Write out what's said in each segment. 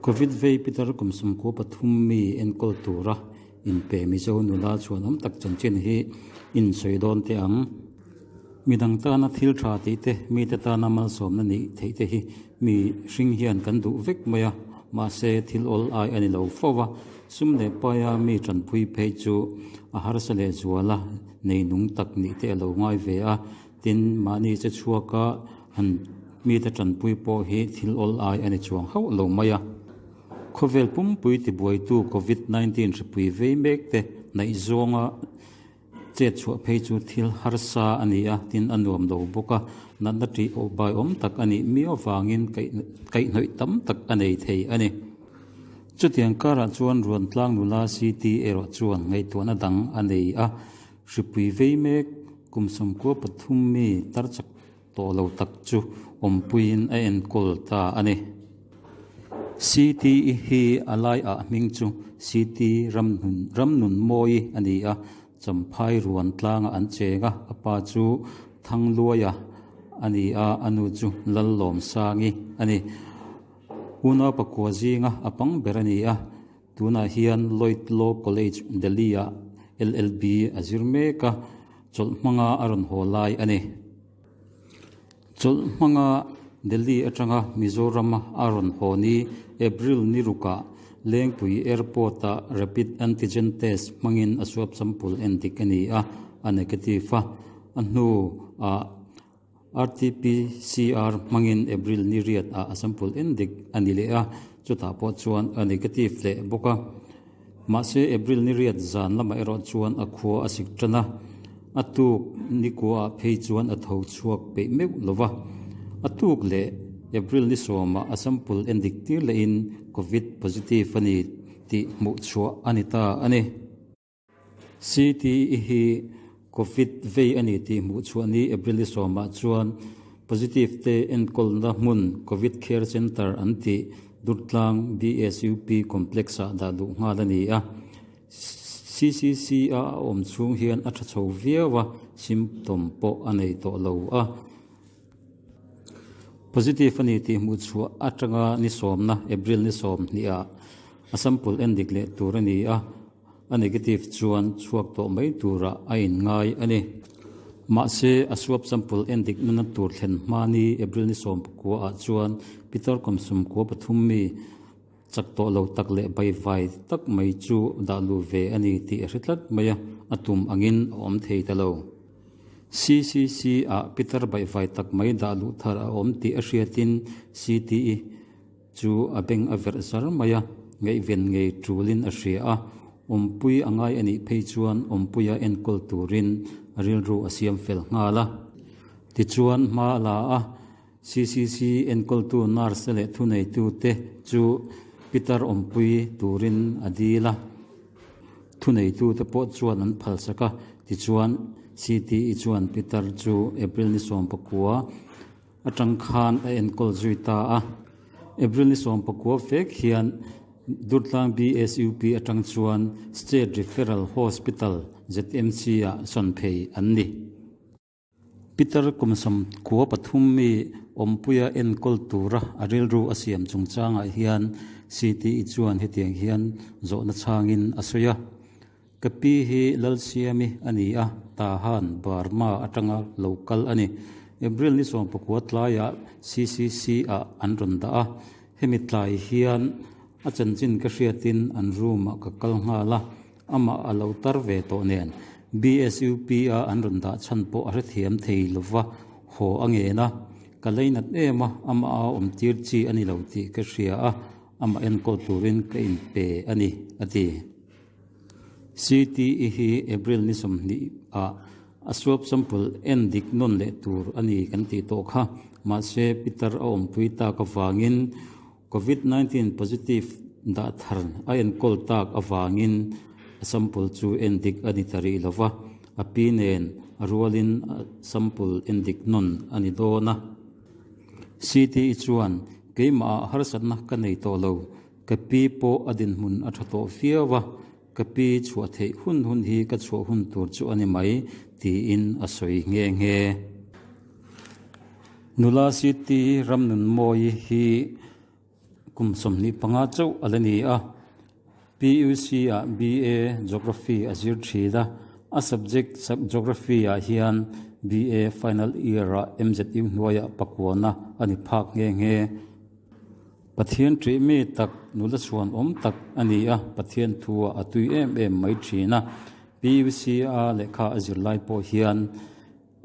Covid vei pitar kum 13 mi enkawl tura inpe Mizo nula chhuanawm tak chanchin hi insawi dawn teh ang. Midang tana thil tha tih te, mite tana malsawmna nih theih te hi mi hring hian kan duh vek mai a, mahse thil awl ai a ni lo fo va, sum leh paia mi tanpui phei chu a harsa leh zual a, nei nung tak nih te a lo ngai ve a, tin mahni che chhuaka han mite tanpui pawh hi thil awl ai a ni chuang hauh lo mai a. Khawvel pumpui tibuaitu Covid 19 hripui vei mek te hnaih zawnga Chet chhuah phei chu thil harsa a ni a, tin a nuam lo bawk a, natna ṭih bai awm tak a nih miau avangin kaihhnawih tam tak a nei thei a ni. Chutiang karah chuan Ruantlang nula CT erawh chuan ngaihtuahna dang a nei a, hripui vei mek kum 93 mi tar chak tawh lo tak chu awmpuiin a enkawl ta a ni. CT hi a lai ah hming chu CT Ramnunmawi a ni a, Champhai ruan tlangah an cheng a, a pa chu Thangluaia a ni a, a nu chu Lallawmsangi a ni. Unau pakua zinga a pang ber a ni a, tunah hian Lloyd Law College, Delhi-ah LLB a zir mek a, chawlh hmanga a rawn haw lai a ni. Chawlh hmanga Delhi atanga Mizorama a rawn haw ni April ni rukah Lengpui Airport-ah Rapid Antigen Test hmangin a swab sample en dik a ni a, a negative a. A hnu ah RT-PCR hmangin April ni riat ah a sample en dik a ni leh a, chutah pawh chuan a negative leh bawk a. Mahse, April ni riat zan lamah erawh chuan a khua a sik tan a, a tuk ni kuaah phei chuan a tho chhuak peih meuh lo va. A tuk leh April ni sawmah a sample en dik tir lehin Covid positive a ni tih hmuh chhuah a ni ta a ni. CTE hi Covid vei a ni tih hmuh chhuah ni April ni sawmah chuan positive te enkawlna hmun Covid Care Centre an tih Durtlang BSUP Complex-ah dah luh nghal a ni a. CCC-a a awm chhung hian a tha chho viau a, symptom pawh a nei tawh lo a. Positive a ni tih hmuh chhuah atanga ni sawmna April ni 20 ah a sample en dik leh tur a ni a. A negative chuan chhuak tawh mai turah a inngai a ni. Mahse, a swab sample en dik nana tur thlen hma ni April ni 19 ah chuan pitar kum 93 mi chak tawh lo tak leh baivai tak mai chu dah luh ve a ni tih a hre tlat mai a, a tum angin a awm thei ta lo. CCC ah pitar baihvai tak mai dah luh thar a awm tih a hriatin CTE Chu a beng a verh zar mai a, ngaihven ngei tulin a hria a, awmpui a ngai a nih phei chuan awmpuia enkawl turin a rilru a siam fel nghal a. Tichuan hma a la a, CCC enkawltu nurse leh thuneitute chu pitar awmpui turin a dil a, thuneitute pawh chuan an phalsak a, tichuan CTE chuan pitar chu April ni 19 Atang khan a enkawl zui ta a. April ni 19 vek hian Durtlang BSUP atang chuan State Referral Hospital, ZMC, ah sawn phei an ni. Peter kum 93 mi awmpuia enkawl tura a rilru a siam chungchangah hian CTE chuan hetiang hian zawhna chhangin a sawi a. Ka pi hi Lalsiami a ni a, Tahan, Burma atanga lo kal a ni. April ni 19 tlaiah CCC ah an rawn dah a, hemi tlai hian a chanchin ka hriatin an room ah ka kal nghal a, amah a lo tar ve tawh nen BSUP a an rawn dah chhan pawh a hrethiam thei lova haw a ngen a, ka leinat em a, amah a awm tir chi a ni lo tih ka hria a, amah enkawl turin ka inpe a ni, a ti. CTE hi April ni 20 ah a swab sample en dik nawn leh tur a ni kan tih tawh kha. Mahse, pitar a awmpui tak avangin Covid 19 positive dah thar a enkawl tak avangin a sample chu en dik a ni ta rih lo va, a pi nen a rualin a sample en dik nawn a ni dawn a. CTE chuan, Keimahah harsatna ka nei tawh lo. Ka pi pawh a dinhmun a tha tawh viau a, ka pi chhuah theih hun hun hi ka chhuah hun tur chu a ni mai, tiin a sawi nghe nghe. Nula City Ramnunmawi hi Kum 25 chauh a la ni a, PUC-ah BA Geography a zir thin a, a subject Geography-ah hian BA final year-ah MZU hnuaiah pakuana a ni phak nghe nghe. Pathian ṭih mi tak, nula chhuan awm tak a ni a, Pathian thu-ah a tui em em mai thin a. PUC-a lehkha a zir lai pawh hian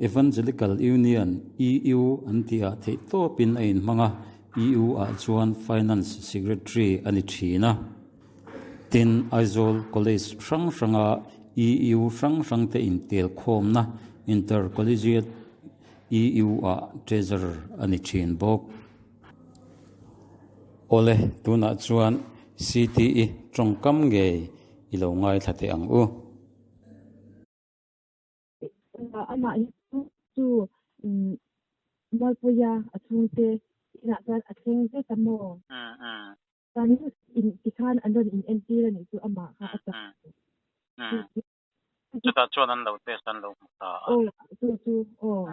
Evangelical Union, EU, an tihah theih tawpin a inhmang a, EU-ah chuan Finance Secretary a ni thin a. Tin, Aizawl College hrang hranga EU hrang hrangte intel khawmna Inter-Collegiate EU-ah Treasurer a ni thin bawk. Awle, tunah chuan CTE tawngkam ngei i lo ngaithla teh ang u. Amah hi chu Mualpuia a chhungte inah chuan a thleng vek a maw? Chuan tikhan an rawn inentir a nih chu amah kha a chak. Chutah chuan an lo test an lo hmu ta a. Aw, chu chu aw.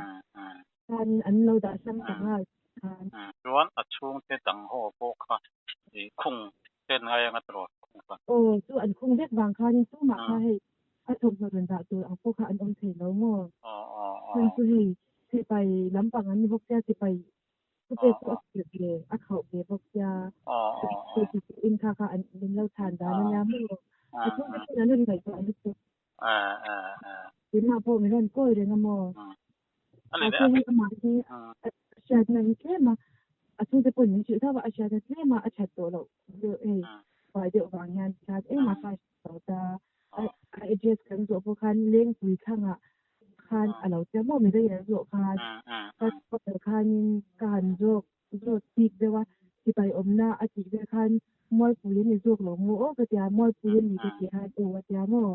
Khan an lo dah hrang ta nghal khan. Chuan a chhungte dang ho pawh kha i khung chen ngai anga tiraw khung kha. Aw, chu an khung vek vang khanin tumah kha hei a thawmhnaw rawn dah tur ang pawh kha an awm thei lo maw? Chhan chu hei sipai lampang an ni bawk sia sipai Khawpek chu a khirh ve, a khauh ve bawk sia. In kha kha an min lo chhan dan a nia maw? A chhungte pawhin an rawn ngaihtuah lutuk. Tunah pawh min rawn kawi reng a maw? Mahse hei amah hi a hriatna hi tlem a, a chhungte pawhin min hrilh zauh a, a hriatna tlem a, a that tawh loh deuh hei buai deuh vang hian tikhan engmah kha a hre lo ta. A address kan zawh pawh khan Lengpui thlangah khan a lo tia maw midang an zawh khan ka hotel khanin ka han zawk zawt bik deuh a sipai awmna a tih vel khan mualpui a ni zawk lo maw aw ka tia mualpui a ni ka tih khan aw a tia maw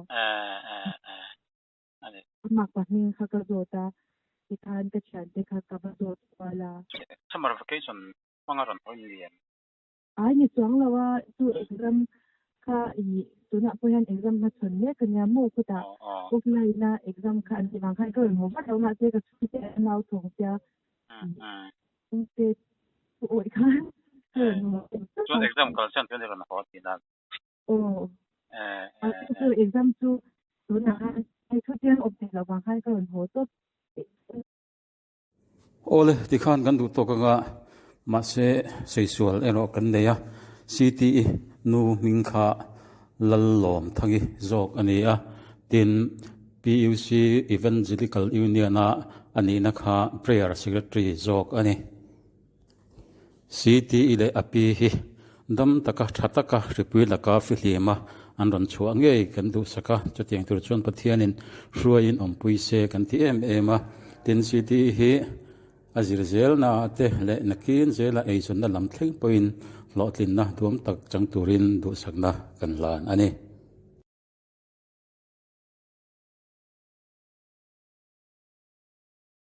a mak pahnih kha ka zawt a tikhan ka thiante kha ka va zawt kual a. Summer vacation hmanga rawn hawi ni em? Ai ni chuang lo a, chu exam kha i tunah pawh hian exam hmachhawn mek a nia maw khutah offline a exam kha an tih vang khan ka rawn haw vat lo mahse ka chhungte an nau thawng sia chhungte thu awih khan ka rawn haw Chuan exam kal chuan tun i rawn haw tih nan. Aw a chu exam chu tunah khan hei thu chiang awm thei lo vang khan ka rawn haw tawp. Awle, tikhan kan duh tawk anga mahse saisual erawh kan nei a, CTE nu hming kha Lallawmthangi zawk a ni a, tin PUC Evangelical Union-a a nihna kha Prayer Secretary zawk a ni. CTE leh a pi hi dam taka tha taka hripui laka fihlim a an rawn chhuah ngei kan duhsak a, chutiang tur chuan Pathianin hruaiin awmpui se kan ti em em a. Tin, CTE hi a zir zelna te leh nakin zela eizawnna lam thleng pawhin hlawhtlinna duam tak chang turin duhsakna kan hlan a ni.